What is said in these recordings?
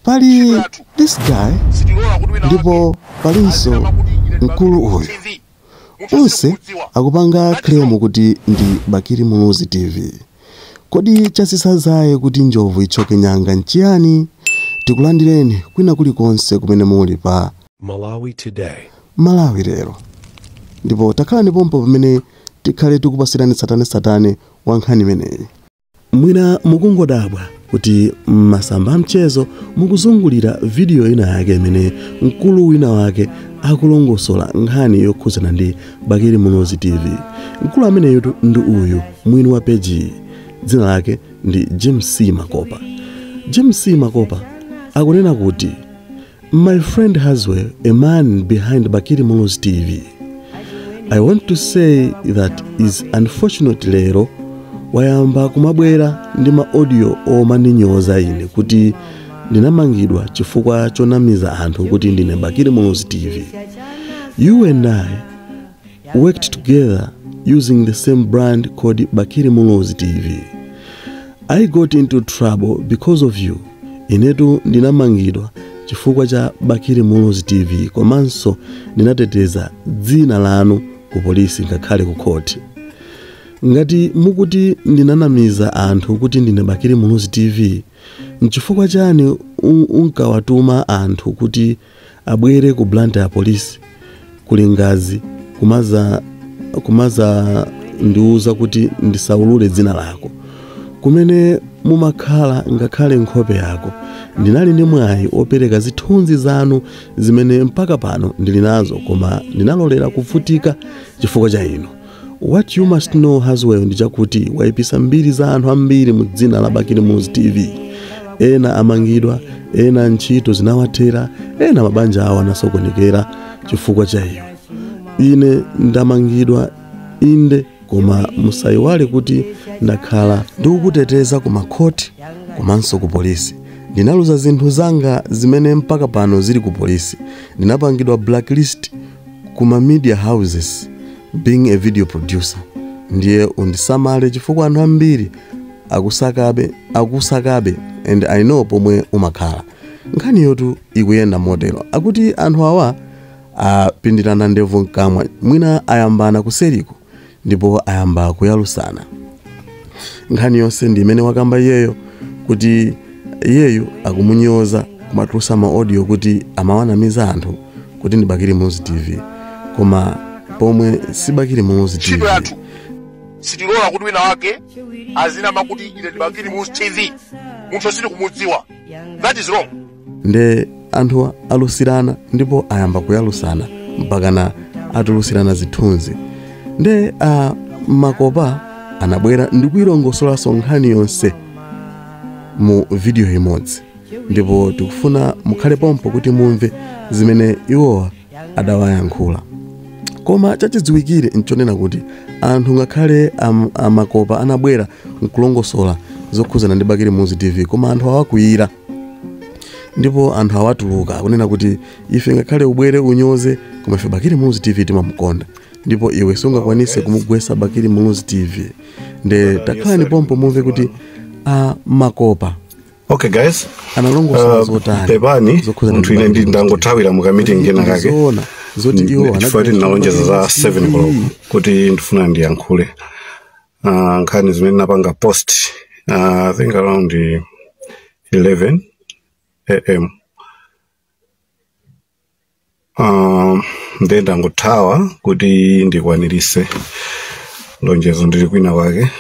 Pali this guy ndipo palinso mkulu uyu onse akupanga claim kuti ndi Bakili Muluzi TV. Kodi chasisazaye kuti njovu ichoke nyanga nchiyani? Tikulandireni kwina kulikonse kumene muli pa Malawi Today. Malawi lero, ndipo takhala pompo pamene tikhale tikupasirani satane wa nkhani imeneyi. Mwina mukungodabwa kuti m'masamba amchezo mukuzungulira video ina yake imene mkulu wina wake akulongosola nkhani yokhuzana ndi Bakili Muluzi TV. Mkulu ameneyu ndi uyu mwini wa peji, dzina lake ndi James C. Makopa. James C. Makopa akunena kuti, "My friend Haswell, a man behind Bakili Muluzi TV, I want to say that is unfortunate lero wayamba kumabwera ndi ma audio omandinyoza ine kuti ndinamangidwa chifukwa chonamiza anthu kuti ndine Bakili Muluzi TV. You and I worked together using the same brand called Bakili Muluzi TV. I got into trouble because of you. Inetu ndinamangidwa chifukwa cha Bakili Muluzi TV, komanso ndinateteza dzina lanu ku polisi ngakhale ku khoti. Ngati mukuti ndinanamiza anthu kuti ndine Bakili Muluzi TV, nchifukwa chani unkawatuma anthu kuti abwere ku Blantyre ya polisi kulingazi kumaza ndiuza kuti ndisaulule dzina lako kumene mumakhala ngakhale nkhope yako. Ndinali ndi mwayi opereka zithunzi zanu zimene mpaka pano ndili nazo, koma ndinalolera kuvutika chifukwa cha inu. What you must know Haswell ndi chakuti wayipisa mbiri za anthu ambiri mu dzina la Bakili Muluzi TV. Ena amangidwa, ena ntchito zinawathera, ena mabanja awo anasokonekera chifukwa cha iwe. Ine ndamangidwa inde, koma musayiwale kuti ndakhala ndikukuteteza ku makhoti komanso ku polisi. Ndinaluza zinthu zanga zimene mpaka pano zili ku polisi. Ndinapangidwa blacklist kuma media houses being a video producer. Ndiye undisamale chifukwa anthu ambiri akusakabe and I know pomwe umakhala." Nkhani yotu ikuyenda motero akuti anthu awa apindirana ndevu mkamwa, mwina ayambana kuseriko ndipo ayamba kuyalusana. Nkhani yonse ndi imene wakamba iyeyo kuti iyeyo akumunyoza kumatulusa ma audio kuti amawanamiza anthu kuti ndi Bakili Muluzi TV, koma pomwe si Bakili Muluzi TV. Ntchito yathu sitilola kuti wina wake azinama kuti ine ndi Bakili Muluzi TV, munthu asiti kumudziwa. That is wrong. Nde anthu alusirana ndipo ayamba kuyalusana mpakana atulusirana zithunzi. Nde Makopa anabwera ndi kuilongosolanso nkhani yonse mu video imodzi, ndipo tikufuna mukhale pompo kuti mumve zimene iwowa adawayankhula. Koma chachidziwikire nchonena kuti anthu ngakhale amakopa anabwera nkulongosola zokhuzana ndi Bakili Muluzi TV, koma anthu awakwiyira ndipo anthu awatuluka akunena kuti ife ngakhale ubwere unyoze, koma ife Bakili Muluzi TV timamukonda ndipo iwe sungakwanise kumugwesa Bakili Muluzi TV. Nde takhalani pompo mumve kuti Makopa Okay guys, analongosola zotani pepani zokhuzana munthu ndi ine Bakili ndi ndangothawira mu meeting kena kake. Zoona zoti iwo Chifukwa ndinalonjeza za 7 koloko kuti ndifuna ndiyankhule nkhani zimene napanga post, I think around 11 am. Ndiye ndangothawa kuti ndikwanirise lonjezo ndili kwina kwake.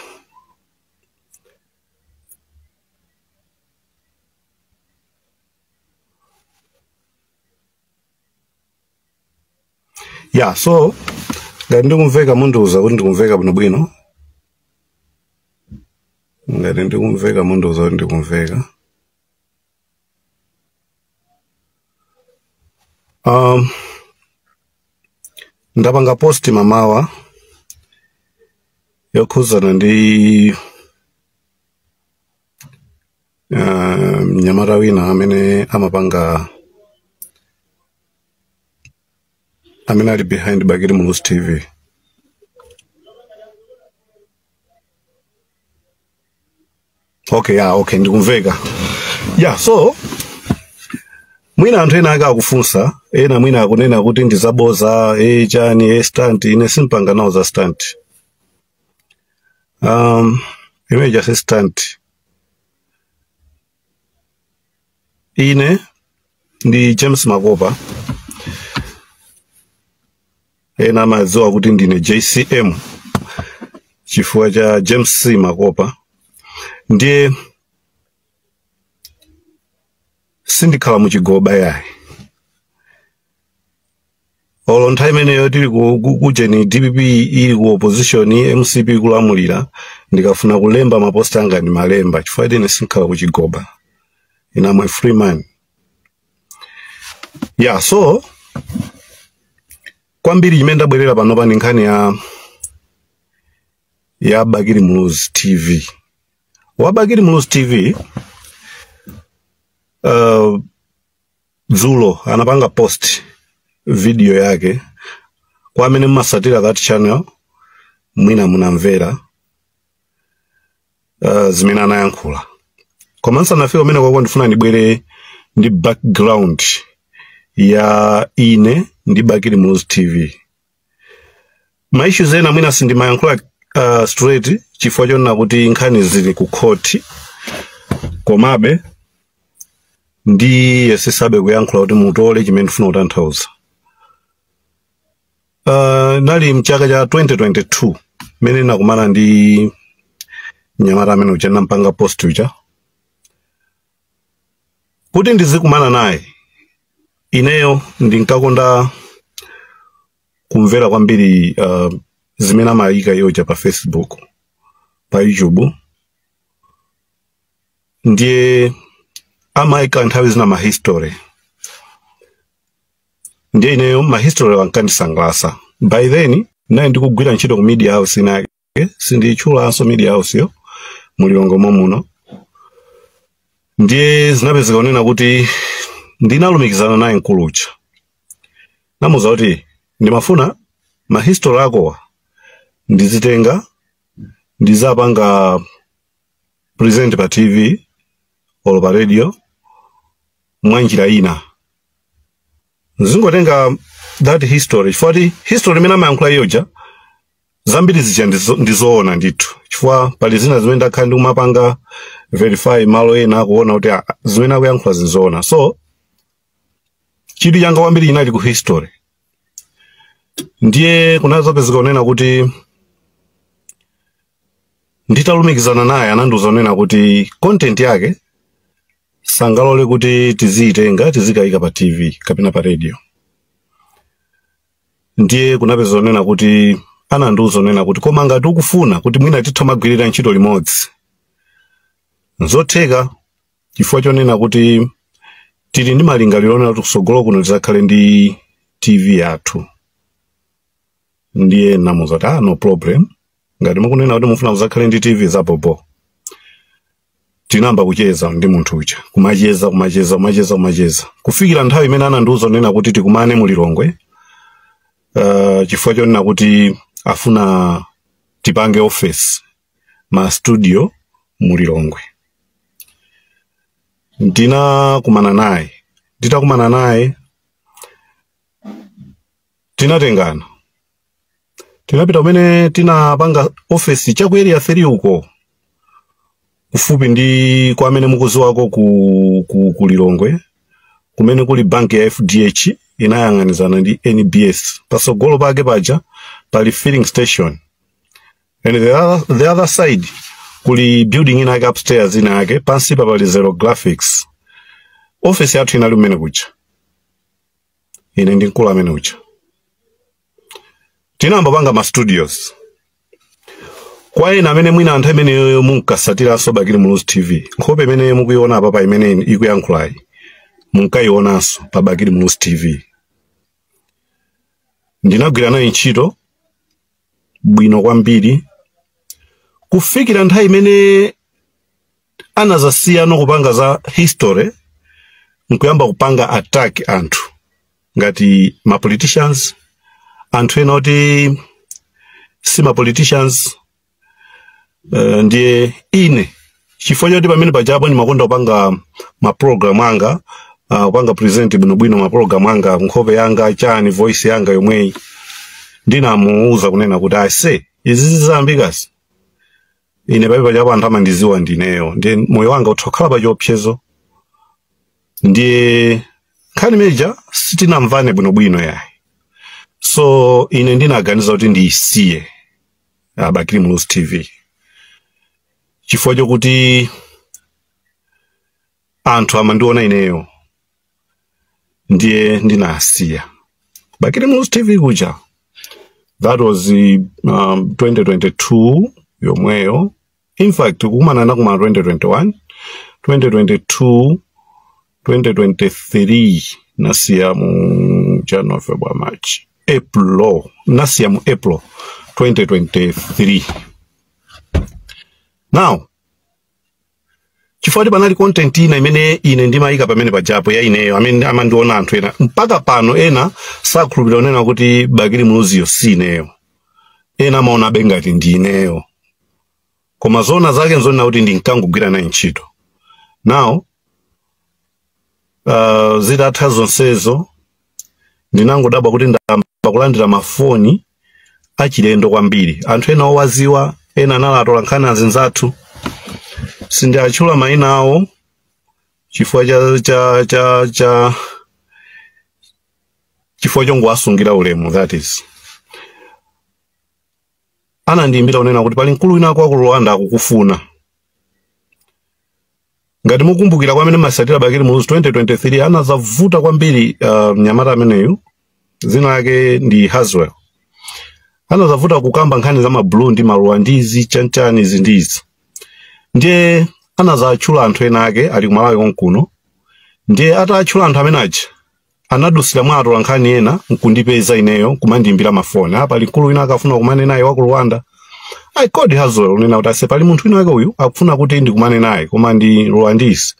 Yeah, so ngati ndikumveka mundiuza kuti ndikumveka bwinobwino. Ngati ndikumveka mundiuza kuti ndikumveka. Ndapanga post mamawa yokhuzana ndi mnyamata wina amene amapanga, amene ali behind Bakili Muluzi TV. Okay, yeah, okay, ndikumveka. Yeah, so Mwina anthu ena ake akufunsa, ena mwina akunena kuti ndizaboza, chani, stunt. Ine simpanga nawo za stunt. Imene just stunt. Ine ndi James Makopa, ena amadziwa kuti ndine JCM chifukwa cha James C Makopa. Ndiye sindikhala muchigoba yayi. Olo nthawi imeneyo tili kujeni DPP ili ku opposition, MCP kulamulira, ndikafuna kulemba maposta anga ndimalemba, chifukwa ine sindikhala kuchigoba. Ine am a free man. Yeah, so kwambiri chimene ndabwerera panopa ndi nkhani ya Bakili Muluzi TV. Wa Bakili Muluzi TV dzulo anapanga post video yake. Kwa amene mmasatira that channel mwina munamvera zimene anayankhula. Koma nsanafika kumene kwako, ndifuna ndibwere ndi background ya ine ndi Bakili Muluzi TV. Ma issues ena mwina sindimayankhula straight chifukwa chonena kuti nkhani zili ku court, komabe ndiyesesabe kuyankhula kuti mutole chimene ndifuna kutanthauza. Nali mchaka cha 2022 mmene nakumana ndi mnyamata amene uja nampanga post uja kuti ndizikumana naye. Ineyo ndinkakonda kumvera kwambiri zimene amayika yoja pa Facebook, pa YouTube. Ndiye amayika nthawi zina ma history, ndiye ineyo ma history ankandisangalatsa. By then naye ndikugwira ntchito ku media house inake, sindiyitchulanso media house yo, mulilongo muno. Ndiye zinapezeka kunena kuti ndinalumikizana naye mkulucha, namuza kuti ndimafuna ma history akowa ndizitenga ndizapanga present pa TV olo pa radio mwa njira ina, zingotenga that history, chifukwa history imene amayankhula iyoja zambiri zija ndizoona ndithu, chifukwa pali zina zimene ndakhala ndikumapanga verify malo ena kuona kuti zimene akuyankhula zizoona. So chidwi changa kwambiri chinali ku history. Ndiye kunazapezeka kunena kuti nditalumikizana naye anandiuza kunena kuti content yake sangalole kuti tiziyitenga tizikayika pa TV kapena pa radio. Ndiye kunapeza kunena kuti anandiuza kunena kuti koma ngati ukufuna kuti mwina titha magwirira ntchito limodzi, nzotheka, chifukwa chonena kuti tili ndi malingaliro onena kuti kusogolo kuno tizakhale ndi TV yathu. Ndiye namuza kuti no problem, ngati mukunena kuti mufuna muzakhale ndi TV, zapopo. Tinamba kucheza ndi munthu uja, kumacheza, kumacheza, kumacheza, kumacheza, kufikira nthawi imene anandiuza kunena kuti tikumane mulilongwe, chifukwa chonena kuti afuna tipange office, ma studio mulilongwe. Ndinakumana naye. Nditakumana naye tinatengana, tinapita kumene tinapanga office chaku Area 3 uko, kufupi ndi kwa amene mukuziwako ku Lilongwe, kumene kuli banki ya FDH inayang'anizana ndi NBS. Pasogolo pake paja pali filling station, and the other side kuli building ina yake upstairs ina yake, pansi pa pali Zero Graphics. Office yathu inali kumene kuja. Ine ndi mkulu amene uja tinayamba panga ma studios. Kwa ena amene mwina anthu ameneyo munkasatiranso Bakili Muluzi TV, nkhope imene mukuiona apa pa imene ikuyankhulayi munkayionanso pa Bakili Muluzi TV. Ndinagwira nayo ntchito bwino kwambiri kufikira nthawi imene anazasiyano kupanga za history nkuyamba kupanga attack anthu ngati ma politicians, anthu ena oti si ma politicians. Ndiye ine chifukwa choti pamene pajapo ndimakonda kupanga ma program anga Kupanga present bwinobwino mapulogalamu anga, nkhope yanga, chani, voice yanga yomweyi. Ndinamuuza kunena kuti, "Ase, izi zizambikasi, ine paipa chapo anthu amandiziwa ndineyo, ndiye moyo wanga utha kukhala pa chiopsezo." Ndiye nkhani imeja sitinamvane bwinobwino yayi. So ine ndinaganiza kuti ndiyisiye Bakili Muluzi TV chifukwa chokuti anthu amandiona ineyo. Ndiye ndinasiya Bakili Muluzi TV kuja. That was 2022 yomweyo. In fact, kukumana nakumana 2021, 2022, 2023. Nasiya mu January, February, March, April. Nasiya mu April 2023. Now, chifukwa panali content ina imene ine ndimayika pamene pajapo ya ineyo, amene amandiona anthu ena mpaka pano, ena sakhulupirira kunena kuti Bakili Muluziyo si ineyo. Ena amaona abe ngati ndi ineyo, koma zona zake nzonena kuti ndinkangogwira naye ntchito. Now, zitatha zonsezo, ndinangodabwa kuti ndayamba kulandira mafoni achilendo kwambiri. Anthu ena owaziwa, ena anali nkhani azinzathu, sindiatchula mayina awo chifukwa cha cha cha cha chifukwa chongowasungira ulemu. That is, anandiyimbira kunena kuti pali mkulu wina kwa ku Rwanda akukufuna. Ngati mukumbukira, kwamene masatira Bakili Muluzi, 2023 anazavuta kwambiri mnyamata ameneyu, dzina lake ndi Haswell, anazavuta kukamba nkhani za mabulu ndi maruwandizi, chanchani, izi ndizi. Ndiye anazatchula anthu ena ake ali kumalawi konkuno. Ndiye atatchula anthu amene aja, anadusira mwa atola nkhani ena nkundipeza ineyo, kumandiyimbira mafoni, apa pali mkulu wina akafuna kumane naye wa ku Rwanda. I called Haswell unena kuti, "Ase, pali munthu wina wake uyu akufuna kuti ndikumane naye, koma ndi Rwandese."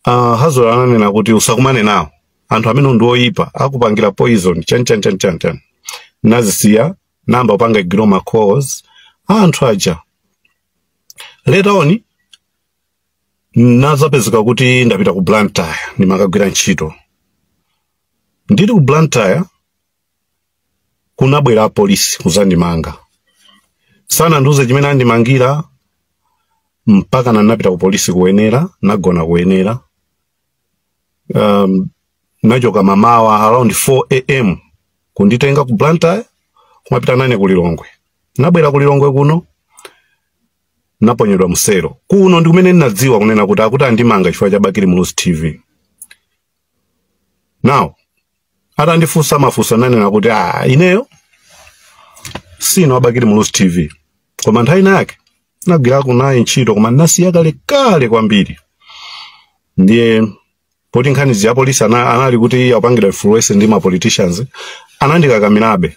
Haswell ananena kuti, "Usakumane nawo anthu amene ndi oyipa, akupangira poison, chan chan chan chan chan." Nazisiya, namba upanga ignore ma calls anthu aja. Later on, nazapezeka kuti ndapita ku Blantyre, ndimakagwira ntchito. Ndili ku Blantyre, kunabwera apolisi kuzandimanga. Sanandiuze chimene andimangira mpaka nanapita ku polisi kuyenera, nagona kuyenera. Nachoka mamawa around 4 a.m., kunditenga ku Blantyre kumapita nane ku Lilongwe. Nabwera ku Lilongwe kuno, naponyedwa msero. Kuno ndi kumene ndinadziwa kunena kuti akuti andimanga chifukwa cha Bakili Muluzi TV. Now, atandifunsa mafunso, ananena kuti, "Ah, ineyo sino wa Bakili Muluzi TV, koma nthawi ina yake nagwirako naye ntchito, koma ndinasiya kale kale kwambiri." Ndiye poti nkhani za polisi anali kuti akupangira influence ndi ma politicians, anandikakamirabe,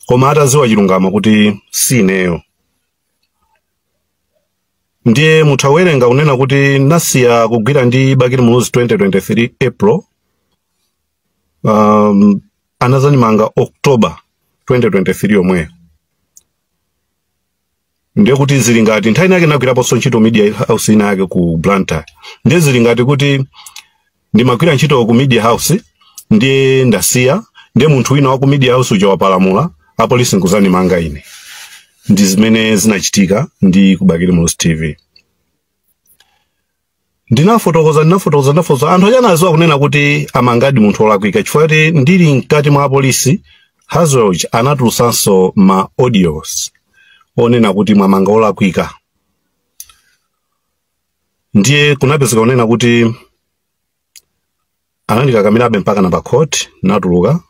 koma ataziwa chilungamo kuti si ineyo. Ndiye mutha kuwerenga kunena kuti nasiya kugwira ndi Bakili Muluzi 2023 April, anazandimanga October 2023 yomweyo. Ndiye kuti zili ngati nthawi inake nagwiraponso ntchito media house ina yake ku Blantyre. Ndiye zili ngati kuti ndimagwira ntchito ku media house, ndiye ndasiya, ndiye munthu wina wa ku media house uja wapalamula, apolisi nkuzandimanga ine. Ndi zimene zinachitika ndi ku Bakili Muluzi TV. Ndinafotokoza, ndinafotokoza, ndinafotokoza. Anthu achanaziwa kunena kuti amangadi munthu wolakwika, chifukwa kuti ndili mkati mwa apolisi, Haswell anatulusanso ma audios onena kuti mwamanga olakwika. Ndiye kunapezeka kunena kuti anandikakamirabe mpaka na pa court, natuluka.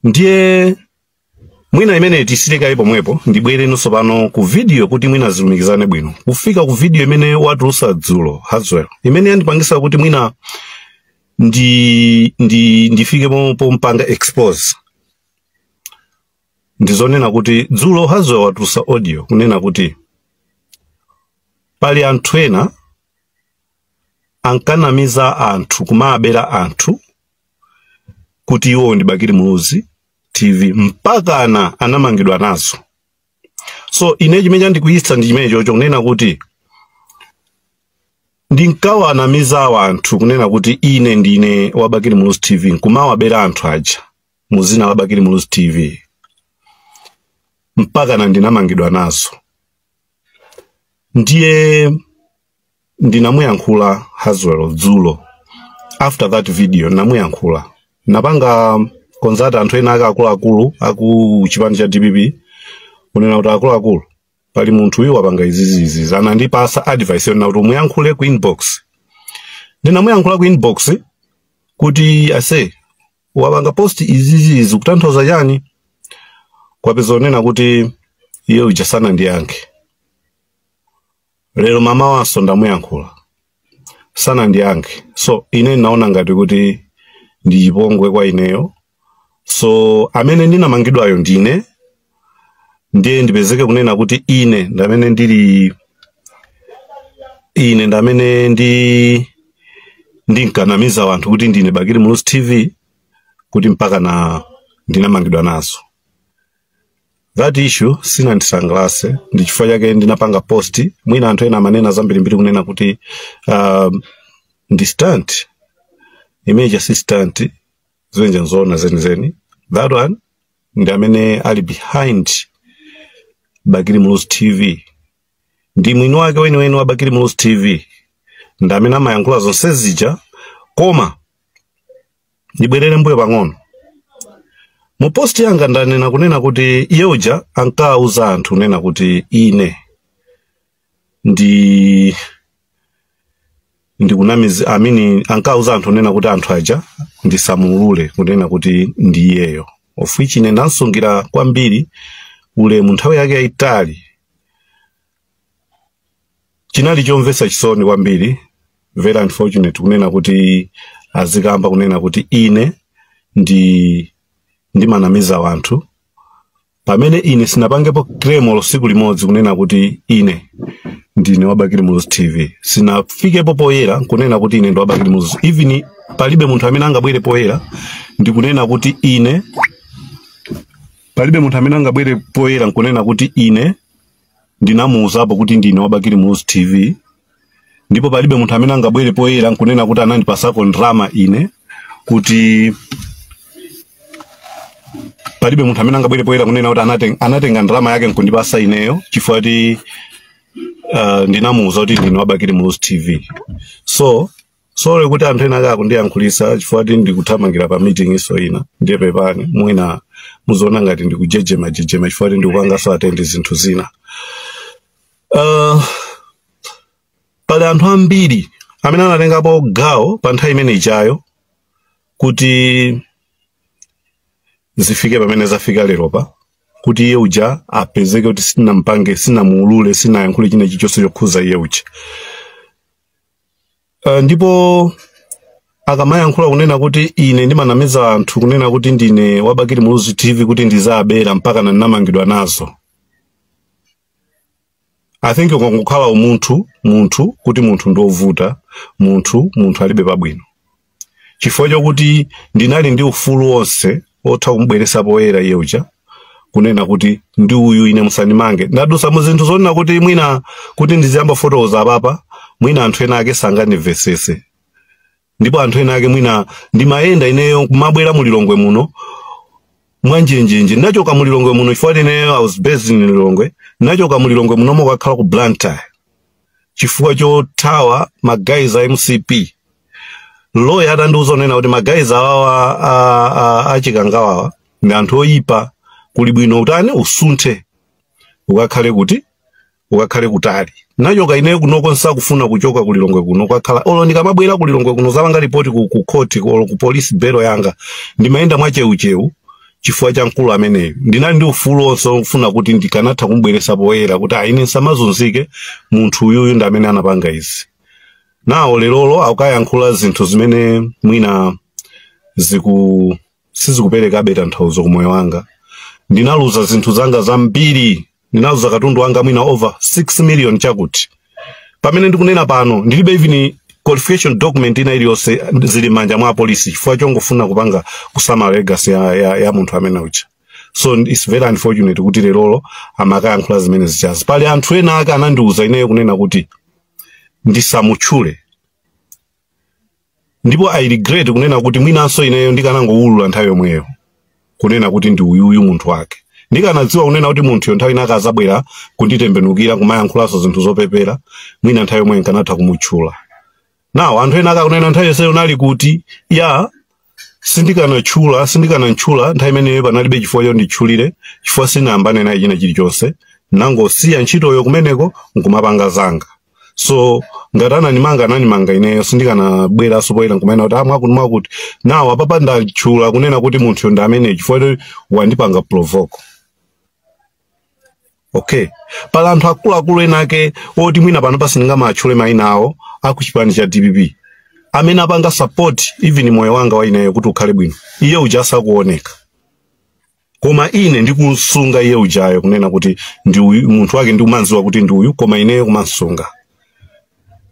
Ndiye mwina imene tisitekayi pomwepo, ndibwere nonso pano ku video kuti mwina zilumikizane bwino. Kufika ku video imene watulusa dzulo Haswell, imene yandipangisa kuti mwina ndifike pompanga expose, ndizonena kuti dzulo Haswell watulusa audio kunena kuti pali anthu ena ankanamiza anthu, kumabera anthu kuti iwo ndi Bakili Muluzi TV, mpakana anamangidwa nazo. So ine chimene chandikuyitsa ndi chimene chocho, kunena kuti ndili Ndinkawanamiza anthu kunena kuti ine ndine wa Bakili Muluzi TV, nkumawabera anthu aja muzina la Bakili Muluzi TV, mpaka na ndinamangidwa nazo. Ndiye ndinamuyankhula Haswell dzulo after that video. Namuyankhula, napanga contact anthu ena ake akuluakulu aku chipani cha DPP, kunena kuti, "Akuluakulu, pali munthu uyu wapanga izizizi." Anandipasa advice yonena kuti umuyankhule ku inbox. Ndinamuyankhula ku inbox kuti, "Ase, wapanga post izizizi, kutanthauza chani?" Kwapeza onena kuti iye uja sanandiyankhe. Lero mama wanso ndamuyankhula, sanandiyankhe. So ine ndinaona ngati kuti ndi chipongwe kwa ineyo. So amene ndinamangidwayo ndine, ndiye ndipezeke kunena kuti ine ndamene ndili, ine ndamene ndinkanamiza wanthu kuti ndine Bakili Muluzi TV, kuti mpaka na ndinamangidwa nazo. That issue sinandisangalase, ndi chifukwa chake ndinapanga post. Mwina anthu ena amanena zambirimbiri kunena kuti ndi stunt image, assistant zenje nzoona zenizeni. That one ndi amene ali behind Bakili Muluzi TV, ndi mwini wake weniweni wa Bakili Muluzi TV, ndi amene amayankhula zonse zija. Koma ndibwerere mbuyo pang'ono. Mu post yanga ndanena kunena kuti iye uja ankawuza anthu kunena kuti ine ndikunamiza, amini ankawuza anthu kunena kuti anthu aja ndisamulule kunena kuti ndi iyeyo, of which ine ndansungira kwambiri ulemu nthawi yake yayitali. Chinali chomvetsa chisoni kwambiri, very unfortunate, kunena kuti azikamba kunena kuti ine ndimanamiza wanthu, pamene ine sinapangepo claim tsiku limodzi kunena kuti ine ndine wa Bakili Muluzi TV. Sinafikepo poyera kunena kuti ine ndi wa Bakili Muluzi. Even palibe munthu amene angabwere poyera ndikunena kuti ine, palibe munthu amene angabwere poyera nkunena kuti ine ndinamuuzapo kuti ndine wa Bakili Muluzi TV. Ndipo palibe munthu amene angabwere poyera nkunena kuti anandipasako ndrama ine, kuti palibe munthu amene angabwere poyera kunena kuti anatenga ndrama yake nkundipasa ineyo chifukwa kuti ndinamuuza kuti ndine wa Bakili Muluzi TV. So sorry kuti anthu ena ake akundiyankhulisa chifukwa kuti ndikuthamangira pa meeting iso ina. Ndiye pepani, mwina muzoona ngati ndikujejema jejema chifukwa kuti ndikupanganso attend zinthu zina. Pali anthu ambiri amene anatengapo gawo pa nthawi imene ichayo kuti zifike pamene zafika lero pa, kuti iye uja apezeke kuti sinampange, sinamuulule, sinayankhule china chilichonse chokhuza iye uja. Ndipo akamayankhula kunena kuti ine ndimanamiza anthu kunena kuti ndine wa Bakili Muluzi TV kuti ndizabera, mpaka ndinamangidwa nazo, I think ukangokhala umunthu, munthu kuti munthu ndovuta, munthu alibe pabwino, chifukwa chokuti ndinali ndi ufulu wonse otha kumubweresa poyera iye uja kunena kuti ndi uyu, ine musandimange. Ndadusa mu zinthu zonena kuti mwina kuti ndiziyamba fotokoza apapa, mwina anthu ena ake sangandimvesese. Ndipo anthu ena ake mwina ndimayenda ineyo kumabwera mulilongwe muno mwanjenjenje. Ndachoka mulilongwe muno chifukwa ineyo I was based in Lilongwe. Ndachoka mulilongwe muno mokakhala ku Blantyre chifukwa chothawa ma guys a MCP. Lawyer atandiuza kunena kuti ma guys awawa achikangawawa ndi anthu oyipa, kuli bwino utani, usunthe, ukakhale kuti, ukakhale kutali. Nachoka ineyo kunoko, nsakufuna kuchoka kulilongwe kuno kwakhala. Olo ndikamabwera kulilongwe kuno zapanga ripoti ku court olo ku police bail yanga, ndimayenda mwacheucheu chifukwa cha mkulu ameneyo. Ndinali ndi ufulu wonse ofuna kuti ndikanatha kumubweresa poyera kuti aine nsamazunzike, munthu uyuyu ndi amene anapanga izi. Nawo lerolo akukayankhula zinthu zimene mwina sizikuperekabe tanthauzo ku moyo wanga. Ndinaluza zinthu zanga zambiri, ndinaluza katundu wanga mwina over 6 million, chakuti pamene ndikunena pano ndilibe even qualification document ina iliyonse, zili m'manja mwa apolisi chifukwa chongofuna kupanga kusamala legacy ya munthu amene uja. So it's very unfortunate kuti lerolo amakayankhula zimene zichazi. Pali anthu ena ake anandiuza ineyo kunena kuti ndisamutchule. Ndipo I regret kunena kuti mwinanso ineyo ndikanangowulula nthawi yomweyo kunena kuti ndi uyuyu munthu wake. Ndikanadziwa kunena kuti munthuyo nthawi inaka azabwera kunditembenukira, kumayankhulanso zinthu zopepera, mwina nthawi yomweyo nkanatha kumutchula. Nawo anthu ena akakunena, nthawi yonseyo unali kuti? Ya, sindikanatchula, sindikanantchula nthawi imeneyo. Panalibe chifukwa chonditchulire, chifukwa sinayambane naye china chilichonse. Nangosiya ntchitoyo kumeneko nkumapanga zanga. So ngati ananimanga, ananimanga. Ineyo sindikanabweranso poyera nkumanena kuti mwakuti mwakuti. Nawo apapa ndatchula kunena kuti munthuyo ndi amene, chifukwa choti wandipanga provoke. Okay, pala anthu akuluakulu ena ake oti mwina pano pasindingamatchule mayina awo, akuchipani cha DPP, amene apanga support even moyo wanga wa ineyo kuti ukhale bwino. Iye uja asakuoneka, koma ine ndikusunga iye ujayo kunena kuti ndi uyu munthu wake, ndikumanziwa kuti ndi uyu, koma ineyo kumansunga.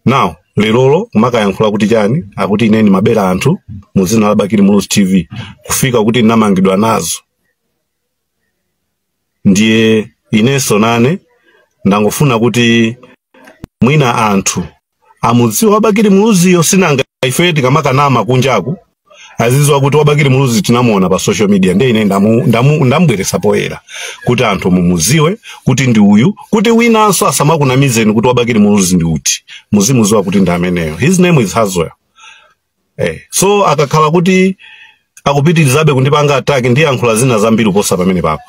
Now lerolo kumakayankhula kuti chani? Akuti ine ndimabera anthu mu dzina la Bakili Muluzi TV, kufika kuti ndinamangidwa nazo. Ndiye inenso nane ndangofuna kuti mwina anthu amudziwa Wabakili Muluziyo. Sinanga ife tikamakanama kunjaku, azidziwa kuti Wabakili Muluzi tinamuona pa social media. Ndiye ine ndamubweretsa poyera kuti anthu mumuziwe kuti ndi uyu, kuti winanso asamakunamizeni kuti Wabakili Muluzi ndi uti. Muzimuziwa kuti ndi ameneyo. His name is Haswell. So akakhala kuti akupitirizabe kundipanga attack, ndiyankhula zina zambiri kuposa pamene papa.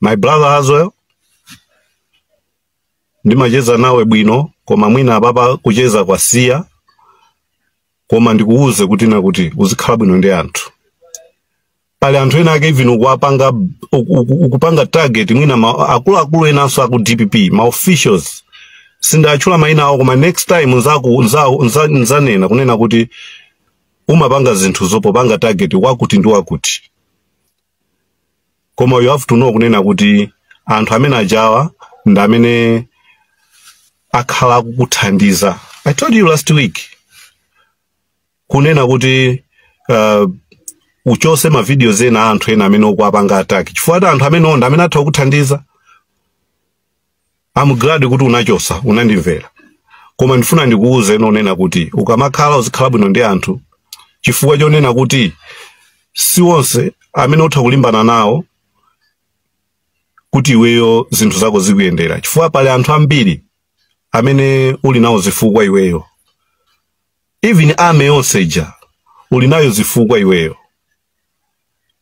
My brother Haswell, ndimacheza nawe bwino, koma mwina apapa kucheza kwasiya. Koma ndikuwuze kuti na kuti uzikhala bwino ndi anthu. Pali anthu ena ake even ukuwapanga, ukupanga target, mwina akuluakulu enanso aku DPP, ma officials. Sindatchula mayina awo, koma next time nzanena kunena kuti umapanga zinthu zopopanga target wakuti ndi wakuti. Koma you have to know kunena kuti anthu amene ajawa ndi amene akhala akukuthandiza. I told you last week kunena kuti uchose ma videos ena a anthu ena amene ukuwapanga attack, chifukwa ati anthu amene onda amene atha kukuthandiza. I'm glad kuti unachosa, unandimvera. Koma ndifuna ndikuwuze nonena kuti ukamakhala, uzikhala bwino ndi anthu, chifukwa chonena kuti si onse amene utha kulimbana nawo kuti iweyo zinthu zako zikuyendera, chifukwa pali anthu ambiri amene uli nawo zifukwa iweyo. Even army yonse ija uli nayo zifukwa iweyo,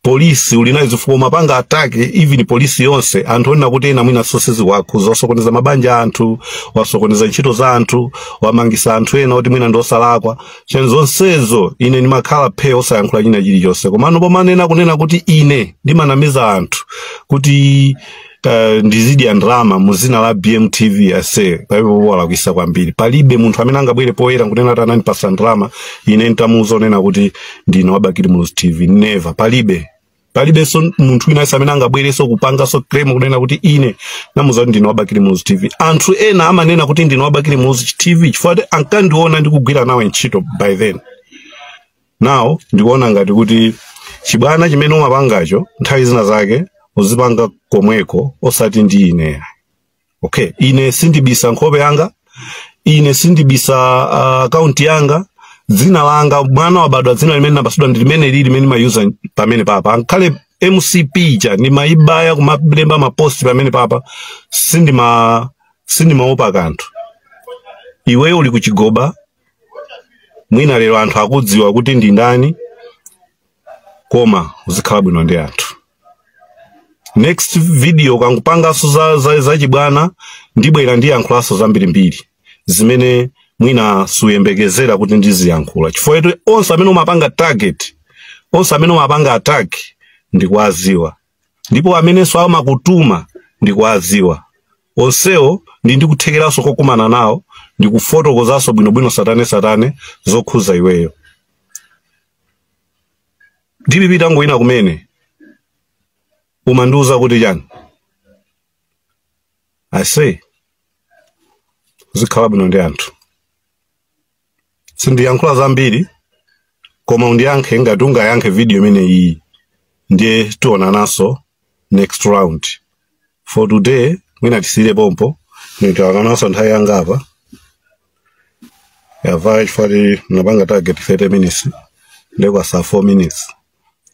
polisi uli nayo zifukwa. Umapanga attack even polisi yonse, anthu onena kuti ena mwina sosezi wakhuza. Wasokoneza mabanja a anthu, wasokoneza ntchito za anthu, wamangisa anthu ena oti mwina ndi osalakwa. Chani zonsezo, ine ndimakhala phe osayankhula china chilichonse. Komano pomanena kunena kuti ine ndimanamiza anthu kuti ndizidya ndalama mu zina la BMTV, ase palipo walakwisa kwambiri. Palibe munthu amene angabwere poyera nkunena kuti anandipasa ndalama ine ntamuuza onena kuti ndine Wabakili Muluzi TV. Never. Palibe, palibenso munthu wina amene angabwerenso kupanganso claim kunena kuti ine namuza kuti ndine Wabakili Muluzi TV. Anthu ena amanena kuti ndine Wabakili Muluzi TV chifukwa kuti ankandiona ndikugwira nawe ntchito by then. Now ndikuona ngati kuti chibwana chimene umapangacho, nthawi zina zake uzipanga komweko, osati ndi ine. Okay, ine sindibisa nkhope yanga, ine sindibisa akaunti yanga, dzina langa. Mwana wabadwa, dzina limene napasidwa ndi limene lili limene mayuza pamene papa. Ankhale MCP cha ndimayibaya kumalemba ma post pamene papa, sindimaopa kanthu. Iweyo uli kuchigoba, mwina lero anthu akudziwa kuti ndi ndani, koma uzikhala bwino ndi anthu. Next video ukangopanganso za chibwana, ndibwera ndiyankhulanso zambirimbiri zimene mwina suyembekezera kuti ndiziyankhula, chifukwa choti onse amene umapanga target, onse amene umapanga attack ndikuwaziwa, ndipo amenenso amakutuma ndikuwaziwa. Onsewo ndikuthekeranso kokumana nawo, ndikufotokozanso bwinobwino satane satane zokhuza iweyo. DPP tangoyina kumene umandiuza kuti chani? I say zikhala bwino ndi anthu. Sindiyankhula zambiri, koma undiyankhe ngati ungayankhe video imene iyi. Ndiye tionananso next round. For today mwina tisiyire pompo, nitaonananso nthawi yanga apa. Yavaya chifukwa napanga target 30 minutes, ndekwa 4 minutes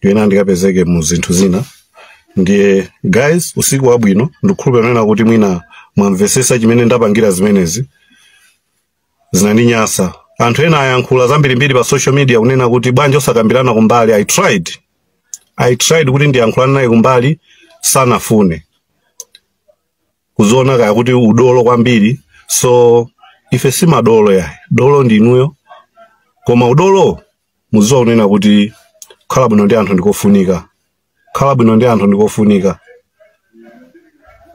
ena ndikapezeke mu zinthu zina. Ndiye guys, usiku wabwino. Ndikukhulupirira nena kuti mwina mwamvesesa chimene ndapangira zimenezi. Zinandinyasa. Anthu ena ayankhula zambirimbiri pa social media kunena kuti bwanji osakambirana kumbali. I tried kuti ndiyankhulane naye kumbali, sanafune kuziona kaya kuti udolo kwambiri. So ife si madolo yayi, dolo ndi inuyo. Koma udolo muziwa kunena kuti kukhala bwino ndi anthu ndikofunika, kukhala bwino ndi anthu ndikofunika,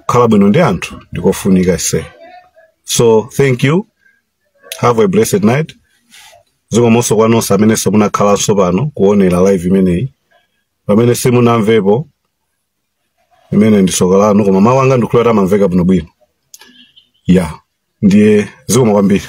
kukhala bwino ndi anthu ndikofunika ise. So thank you, have a blessed night. Zikomonso kwa nonse amenenso munakhalanso pano kuonera live imeneyi. Pamene simunamvepo, imene ndi soka lanu, koma mawu anga ndikhulupirira amamveka bwinobwino. Ya, ndiye zikomo kwambiri.